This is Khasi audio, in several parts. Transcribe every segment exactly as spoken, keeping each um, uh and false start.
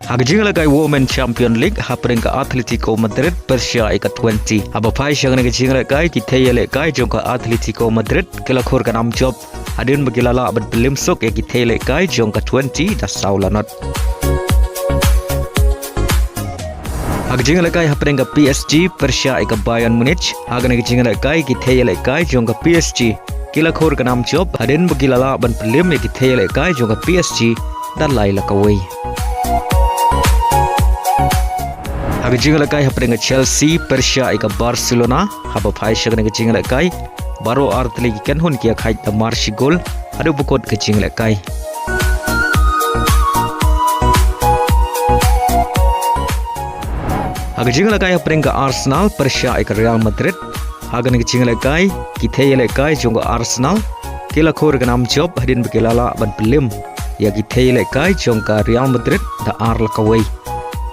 Ha ka jingïalehkai Women Champion League, hapdeng ka Atletico Madrid pyrshah ïa ka Twente. Haba phai sha kane ka jingïalehkai, ki thei ïalehkai jong ka Atletico Madrid ki la khur ka nam jop hadien ba ki la lah ban pynlem suk ïa ki thei ïalehkai jong ka Twente da saw lanot. Ha ka jingïalehkai hapdeng ka P S G pyrshah ïa ka Bayern Munich, ha kane ka jingïalehkai ki thei ïalehkai jong ka P S G ki la khur ka nam jop hadien ba ki la lah ban pynlem ïa ki thei ïalehkai jong ka P S G da lai la kawei. Ha ka jingïalehkai hapdeng ka Chelsea pyrshah ïa ka Barcelona, haba phai sha kane ka jingïalehkai, baroh artylli ki kynhun ki ïakhaid da mar shi gol haduh ba kut ka jingïalehkai. Ha ka jingïalehkai hapdeng ka Arsenal pyrshah ïa ka Real Madrid, ha kane ka jingïalehkai ki thei ïalehkai jong ka Arsenal ki la khur ka nam jop hadien ba ki la lah ban pynlem ïa ki thei ïalehkai jong ka Real Madrid da ar la kawei.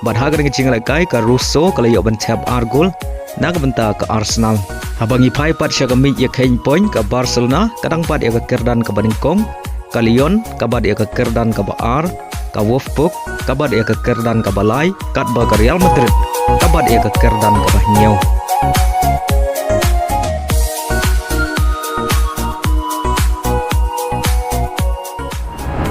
Bad ha kane ka jingïalehkai ka Rousseau ka la ïoh ban thep ar gol na ka bynta ka Arsenal. Haba ngi phai pat sha ka miej ïakheiñ point, ka Barcelona ka dang bat ïa ka kyrdan kaba nyngkong, ka Lyon ka bat ïa ka kyrdan kaba ar, ka Wolfsburg ka bat ïa ka kyrdan kaba lai, katba ka Real Madrid ka bat ïa ka kyrdan kaba hynñiew.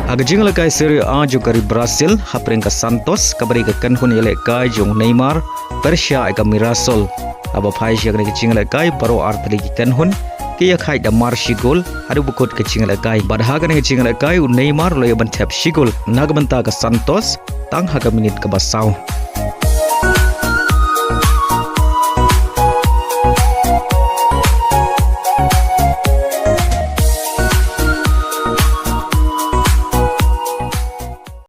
Ha ka jingïalehkai Serie A jong ka ri Brazil, hapdeng ka Santos kaba dei ka kynhun ïalehkai jong Neymar pyrshah ïa ka Mirassol. Haba phai sha kane ka jingïalehkai, baroh artylli ki kynhun ki ïakhaid da mar shi gol haduh ba kut ka jingïalehkai. Bad ha kane ka jingïalehkai u Neymar u la ïoh ban thep shi gol na ka bynta ka Santos tang ha ka minit kaba saw.